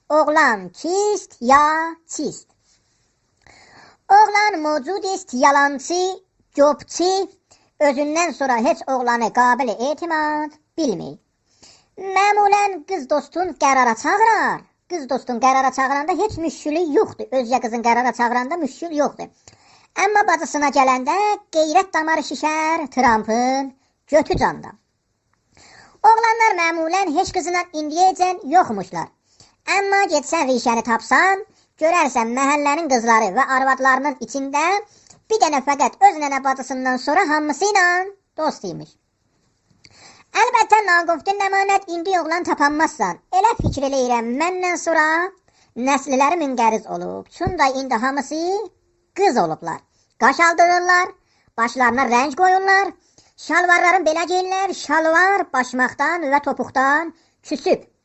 Oğlan kist ya çist. Oğlan mövcud ist, yalancı, copçu, özündən sonra heç oğlanı qabil etimad bilmir. Məmulən qız dostun qərara çağırar. Qız dostun qərara çağıranda heç müşkülü yoxdur. Özgə qızın qərara çağıranda müşkül yoxdur. Amma bacısına gələndə qeyrət damarı şişər, Trumpın götü canda. Oğlanlar məmulən heç qızla indiyəcən yoxmuşlar. Amma getsən rişəni tapsan, görərsən məhəllənin qızları və arvadlarının içində bir dənə fəqət öz nənə bacısından sonra hamısı ilə dost imiş. Əlbəttə naqoftin əmanət indi oğlan tapanmazsan. Elə fikr eləyirəm, məndən sonra nəsliləri münqəriz olub. Çunda indi hamısı qız olublar. Qaş aldırırlar, başlarına rəng qoyurlar, şalvarların belə geyinlər, şalvar başmaqdan və topuqdan küsüb.